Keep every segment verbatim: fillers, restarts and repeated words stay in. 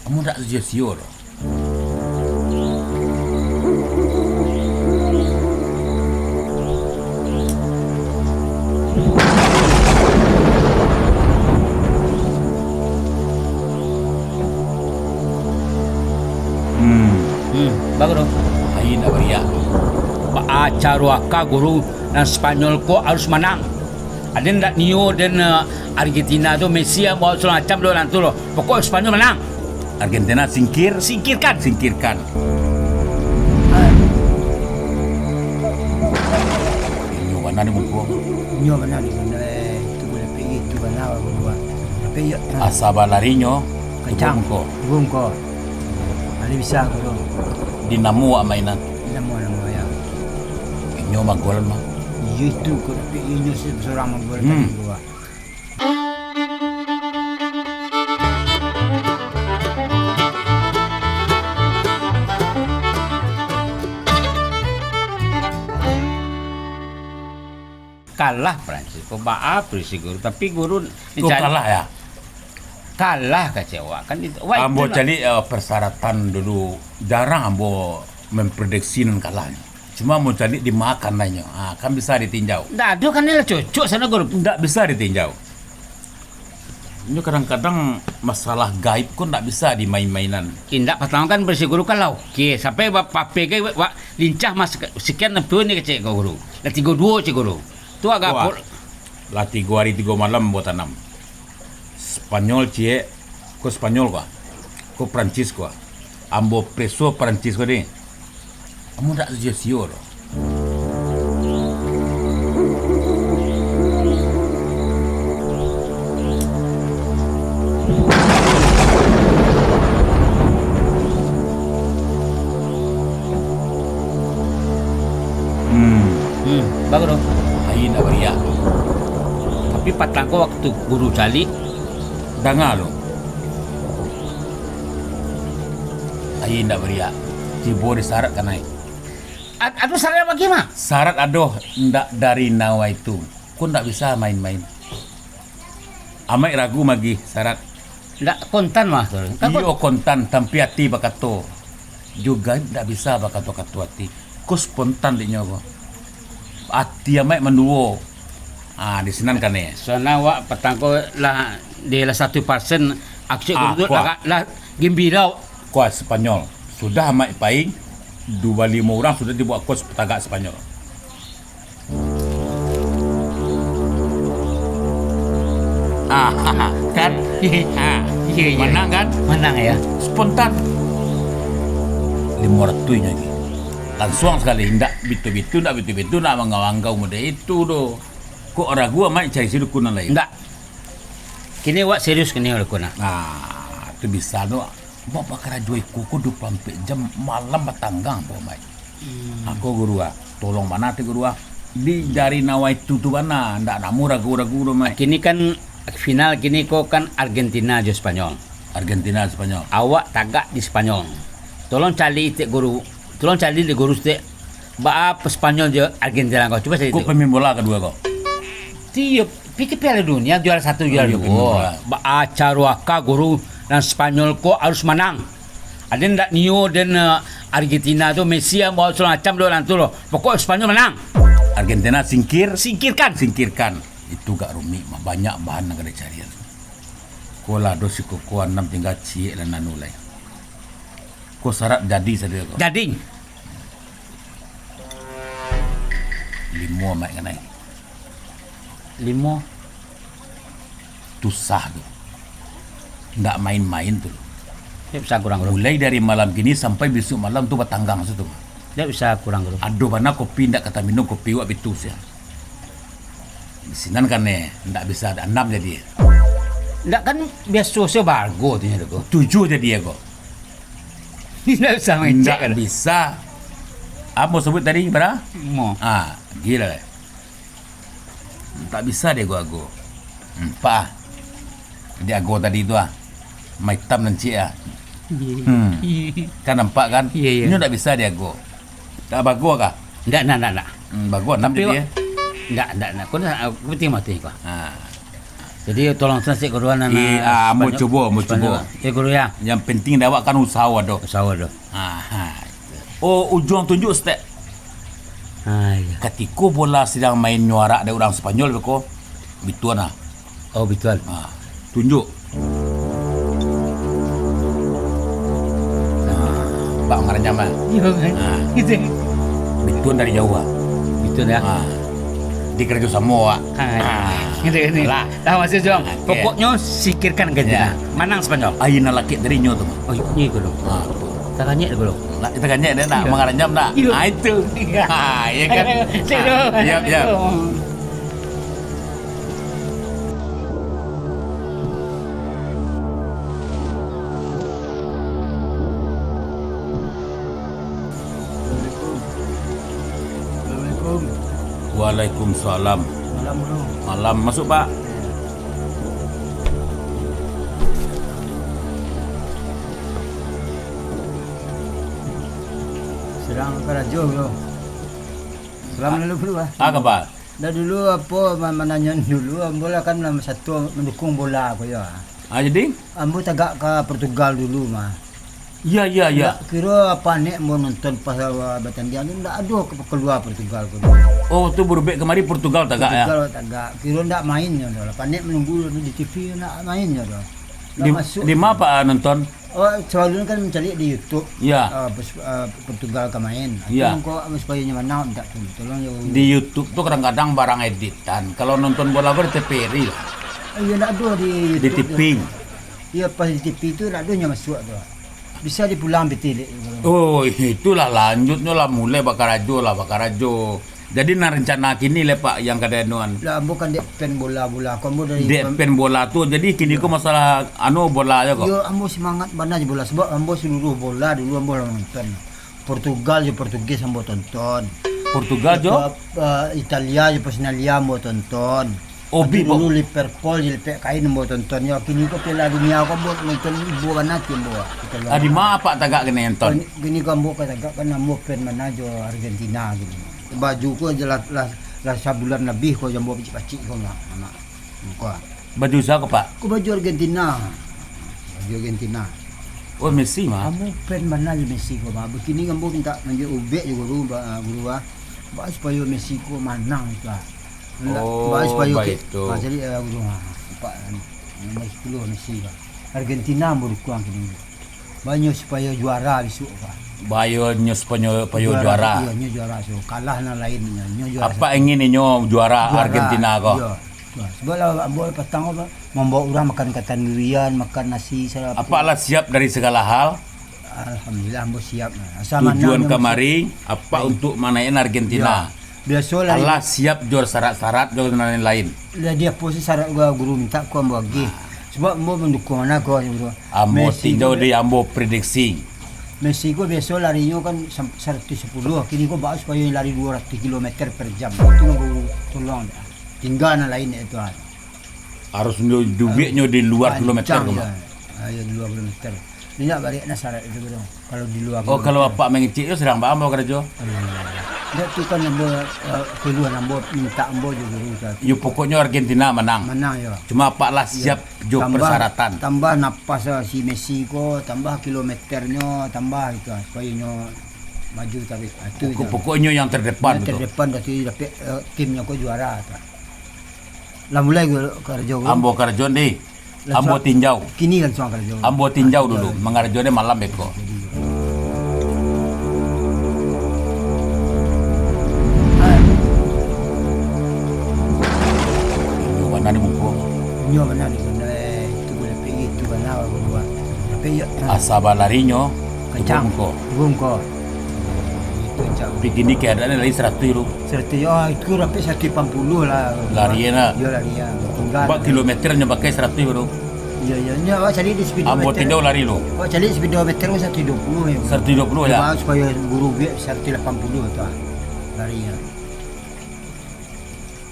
Amun dak sio-sio doh. Hmm. Hmm, bagus tu. Ayi ndak bariak. Baa caro aka guru, nan Spanyol ko harus manang. Aden ndak nio den, eh, Argentina tu, Messi yang bawa segala macam doh nan tu loh. Pokok Spanyol manang. Argentina singkir. Singkirkan. Singkirkan. Inyo bana ni muko. Inyo bana ni bana, eh, itu boleh pergi, itu bana, boleh buat. Tapi ya, asa balarinyo, kencang. Tubuh muko. Tubuh muko. Ada bisa, guru. Dinamo awak mainan. Dinamo, namo, ya. Inyo magol mah. Iyo itu, kok tapi inyo se-, seorang magol. Hmm. Tadi gua. Kalah Prancis ko, baa prediksi guru, tapi guru. Ko kalah ya? Kalah kecewa kan itu. Wah, ambo itulah. Caliak, eh, persyaratan dulu, jarang ambo memprediksi nan kalah. Cuma mau caliak di ma kanai nyo. Ha, kan bisa ditinjau. Ndak ado kan, lah cocok sana, guru. Ndak bisa ditinjau. Inyo kadang-kadang masalah gaib ko ndak bisa dimain-mainan. Indak, patang kan prediksi guru kan lah oke. Sampai ba-, pape ke, wa-, lincah mas sekian nempuh ni kecek ko guru. Lah tigo duo cek guru. Tu agak. Wah, pol- lah tigo hari tigo malam buat tanam. Spanyol ciek, ko Spanyol ko, ko Prancis ko. Ambo preso Prancis ko ni. Ambo ndak sio-sio doh. Hmm. Hmm, bagus tu. Ayi ndak bariak. Tapi patang ko waktu guru caliak, danga lo. Ayi ndak bariak. Tibo di syarat kanai. Ad-, ado syarat bagi mah? Syarat ado, ndak dari nawaitu. Ko ndak bisa main-main. Amaik ragu magih syarat. Ndak kontan mah tu. Kan kon- Iyo kontan, tapi ati bakato. Juo gaib ndak bisa bakato-kato ati. Ko spontan dek nyo ko. Ati amaik manduo. Ah, di sinan kan, eh. Soalnya awak patang ko lah, di lah satu persen, aksi. Ah, guru tu kuah. Lah, lah gembira. Kuah Spanyol. Sudah amaik pai, duo balimo urang sudah dibuek kuah tagak Spanyol. Ah, kan? Iya, iya. Manang kan? Manang ya. Spontan. Limo ratuih nyo lagi. Lansuang sakali, indak bitu-bitu, indak bitu-bitu, indak manggau-anggau model itu doh. Kok ragu amaik cari si dukun nan lain? Indak. Kini awak serius kini dukun nah. Nah, tu bisa tu. Bak bakarajo iko ko duo puluah ampek jam, malam batanggang, Pak Mai. Hmm. Ako guru ah, tolong bana tu guru ah. Di dari nawaitu tu bana, ndak namuah ragu-ragu tu, Mai. Kini kan final kini ko kan Argentina jo Spanyol. Argentina, Spanyol. Awak tagak di Spanyol. Tolong caliak itik guru, tolong caliak di guru sitik. Baa Spanyol jo Argentina ko? Cubo caliak tu. Ko pemain bola kaduo ko? Tiyo, pitih Piala Dunia, juara satu, juara duo. Oh, iyo, pemain bola. Baa caro aka guru, nan Spanyol ko harus manang. Aden ndak nio den, eh, Argentina tu, Messi yang bawa segala macam doh nan tu loh. Pokok Spanyol manang. Argentina singkir. Singkirkan. Singkirkan. Itu gak rumik mah, banyak bahan nan ka dicarian. Ko lah doh siko ko anam tingga ciek lah nanu lai. Ko syarat jadi sajo ko. Jadi. Limo amaik kanai. Limo. Tusah tu. Ndak main-main tu. Ndak bisa kurang, guru. Mulai dari malam kini sampai besok malam tu batanggang situ. Ndak bisa kurang, guru. Ado bana kopi ndak ka taminum, kopi wak bitu sia. Di sinan kan, eh, ndak bisa anam jadi. Ndak kan biaso se bahargo tu nyo ko. Tujuh jadi ko. Ndak bisa mangecek. Ndak kan? Bisa. Apo sabuik tadi, bara? Mo. Ah, gilo. Tak bisa diago-ago. Hmm, pak ah. Diago tadi tu ah. Maitam nan ciek ah. Iya. Hmm. Iya. Kan nampak kan? Iya, iya. Inyo ndak bisa diago. Tak bago kah? Ndak, ndak, ndak, ndak. Hmm, bago anam. Tapi jadi, wak, eh? Ndak, ndak, ndak. Kau nak, aku penting mati kau. Ha. Jadi, tolong translate guru, anak Iya, ah, ambo Spanyol. Cubo, ambo Spanyol. Cubo. Ya, guru, ya. Yang penting dek awak kan usaho ado. Usaho ado. Ah, ha. Oh, ujuang tunjuk, Stek. Ah, iya. Katiko bola sadang main nyuarak dek urang Spanyol beko, bituan ah. Oh, bituan. Ah, tunjuk. Ah, bak maranyam ah. Iyo, kan? Ah. Gitu. Bituan dari jauh ah. Bituan ya. Ah. Di kerja samo ah. Ah, gitu, gitu. Lah. Tahu maksud, Jong? Ah, oke. Pokoknyo sikirkan ganjana. Ya. Manang Spanyol. Aina lakik dari nyo tu. Oh, iyo, iko dong. Ah, tu. Taganyek dulu. Nak kita ganjek dia nak Iya. mangaranjam nak? Iya. Ah, itu. Iya. Ah, iya kan? Aduh, Ah, siap, siap. Assalamualaikum. Assalamualaikum. Waalaikumsalam. Malam, Bro. Malam. Masuk, Pak. Sadang karajo, Bro. Salam lalu, Bro, ah. Ah, kaba? Dah dulu, apo, ma-, mananyo dulu, ambo lah kan nama satu mandukuang bola ko yo, ah. Ah, jadi? Ambo tagak ka Portugal dulu, mah. Iya, iya, iya. Ndak kiro panek ambo nonton pas, ah, batandiang tu, ndak ado ka-, kalua Portugal ko. Oh, tu barubek kamari Portugal tagak, ya? Portugal tagak. Kiro ndak main nyo doh lah. Panek manunggu di T V, ndak main nyo doh. Ndak Di, masuk. Di ma, Pak, ah, nonton? Oh, sabalun kan mancaliak di YouTube. Ya. Ah, pas, ah, Portugal ka main. Ah, Ya. tu mangko, ah, supayo nyo manang, minta tolong yo. Di YouTube tu kadang-kadang barang editan. Kalau nonton bola ko di T V R I lah. Ah, iyo, ndak ado di Di YouTube tu. T V. Iyo, pas di T V tu ndak ado nyo masuak tu. Bisa dipulang pitih dek. Oh, itulah lanjutnyo lah, mulai bakarajo lah, bakarajo. Jadi, nan rencana kini lai, Pak, yang ka dianuan? Lah, ambo kan dek fan bola-bola. Ko ambo dari Dek fan- fan bola tu, jadi kini ko masalah, anu, bola aja ko? Yo, ambo semangat bana jo bola. Sebab ambo seluruh bola dulu ambo lah nonton. Portugal jo Portugis ambo tonton. Portugal jo? Ita-, eh, Italia jo Personalia ambo tonton. Obi, Atu dulu Bang. Liverpool je lepek kain ambo tonton yo. Kini ko Piala Dunia ko ambo nonton ibo bana ti ambo. Adi ma apak tagak kini nonton? Kini, kini ko ambo ka tagak kan ambo fan bana jo Argentina kini. Baju ko je lah, lah, lah sabulan labiah ko jo ambo pacik-pacik ko mah, amak. Ko. Baju sia ko, Pak? Ko baju Argentina. Baju Argentina. Oh, Messi mah. Ambo fan bana jo Messi ko mah. Kini ambo minta manjo ubek jo guru, ba-, guru ah. Ba supayo Messi ko manang tu ah. Ndak, Oh, ba supayo ke-, baitu. Ah, jadi, eh, guru, ah, nampak kan. Nomor sepuluh Messi ko. Argentina ambo dukuang kini. Ba nyo supayo juara bisuak ko. Ba nyo supayo, supayo juara. Iyo, nyo juara so. Kalah nan lain nyo, nyo juara Apak satu. Ingin inyo juara Juara, Argentina ko? Iyo. Sebab lah ambo patang ko, mambawa urang makan katandurian, makan nasi, sa-, Apak lah siap dari segala hal? Alhamdulillah, ambo siap. Asal Tujuan manang, kamari, Apak Baik. Untuk manaikan Argentina. Iyo. Biaso lah Alah ini. Siap jo syarat-syarat jo nan lain-lain. Lah, di apo sih syarat gua guru minta ko ambo agih. Nah. Sebab ambo mandukuang bana ko, guru. Ambo Messi tinjau ko di ambo prediksi. Messi ko biaso larinyo kan sam-, saratuih sapuluh, kini ko ba supayo lari duo ratuih kilometer per jam. Itu nan guru tolong. Tingga nan lain itu ah. Harus nyo dubiaknyo di luar Pancang kilometer tu, ya. Pak. Ah, ya, di luar kilometer. Indak barek nah syarat itu, bro. Kalau di luar Oh, kalau kilometer. Apak mangecek tu, sadang ba ambo karajo. Hmm. Indak tu kan ambo, eh, keluhan ambo, minta ambo jo guru tu. Yo, pokoknyo Argentina manang. Manang, yo. Cuma apak lah Iyo. Siap jo Tambah, persyaratan. Tambah napas, eh, si Messi ko, tambah kilometernyo, tambah itu, ah, supayo nyo maju taruih. Ah, itu Pokok-, je. Pokoknyo yang terdepan Yang tu. Terdepan, tapi dapek, eh, timnyo ko juara tu. Lah mulai ko karajo ko? Ambo karajo ni. Langsung Ambo tinjau. Kini langsung karajo. Ambo tinjau Ah, dulu, tinjau. Mangarajo ni malam beko. Jadi. Inyo bana di muko. Inyo bana di muko. Eh, itu boleh pergi, itu bana, bana. Tapi ya, ah. Asa balarinyo, Kencang. Tunggu muko. Tunggu muko. Itu kencang. Tapi kini keadaannya lari saratuih tu. Saratuih, oh, itu rapek saratuih lapan puluh lah. Lari lah. Yo, lari lah. Tingga Ba lah. Kilometer nyo pakai saratuih baru. Iyo, iyo. Nyo awak cari di speedometer. Ambo tinjau lari tu. Awak cari speedometer tu saratuih duo puluh yo. Saratuih duo puluh ya? Ba, supayo guru biak saratuih lapan puluh tu ah. Lari ya.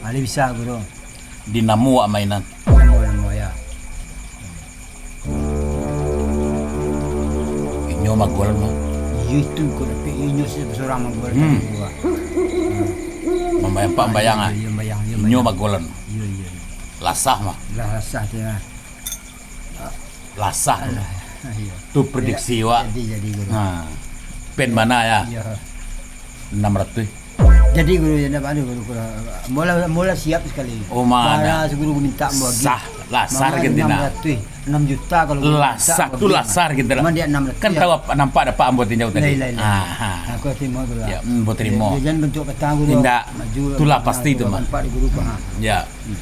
Alih bisa guru. Dinamo awak mainan. Namo, namo, ya. Inyo magolan mah. Iyo itu ko dapek inyo se-, sorang magolan Hmm. tadi tu, ah. Mambayang, Pak, Ah, bayang, iyo, ah. Iyo, bayang, iyo, Inyo bayang. Magolan. Iyo, iyo, iyo. Lasah mah. Lah lasah tu lah. Lasah tu. Alah, iyo. Tu prediksi awak. Jadi, jadi, Guru. Ha. Pen bana yo? Iyo. Anam ratuih. Jadi, Guru, yo, ndak ado, Guru, Guru. Mula, mula siap sakali. Oh, ma. Bara Guru minta ambo agiah. Sah, lasah. Mangko Argentina. Anam ratuih, anam juta kalau Guru minta ambo agiah. Lasah tu lasah Argentina. Memang dia anam ratuih. Kan yo. Tahu ap-, nampak dapek ambo tinjau tadi. Lai, lai, lai. Ah, ha. Aku tarimo, Guru. Yo, hmm, ambo tarimo. Yo, jan bantuak kata, Guru. Indak. Maju, itulah pasti tu mah. Nampak di Guru, ha. Yo. Hmm.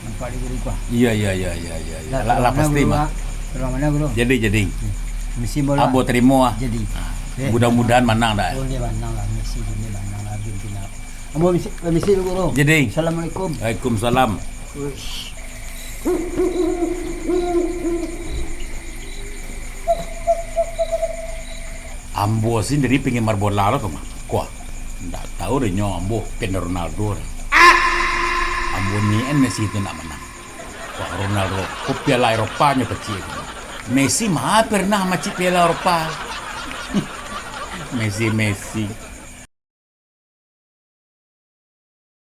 Nampak di Guru, ha. Iyo, iyo, iyo, iyo, iyo, iyo. Lah, lah, lah, pasti mah. Lah, Guru. Jadi, jadi. Hmm. Misi bola. Ambo tarimo, ah. Jadi. Ah. Eh. Mudah-mudahan manang dah. Oh, dia manang lah. Misi, dia manang lah. Argentina. Ambo misi, misi dulu, Guru. Jadi. Assalamualaikum. Waalaikumsalam. Uish. Ambo sandiri penggemar bola lo ko mah. Ko ah. Ndak tahu doh nyo ambo fan Ronaldo doh. Ambo nian Messi tu ndak manang. Ko Ronaldo, ko Piala Eropa nyo pacik tu. Messi ma pernah macik Piala Eropa. Messi, Messi.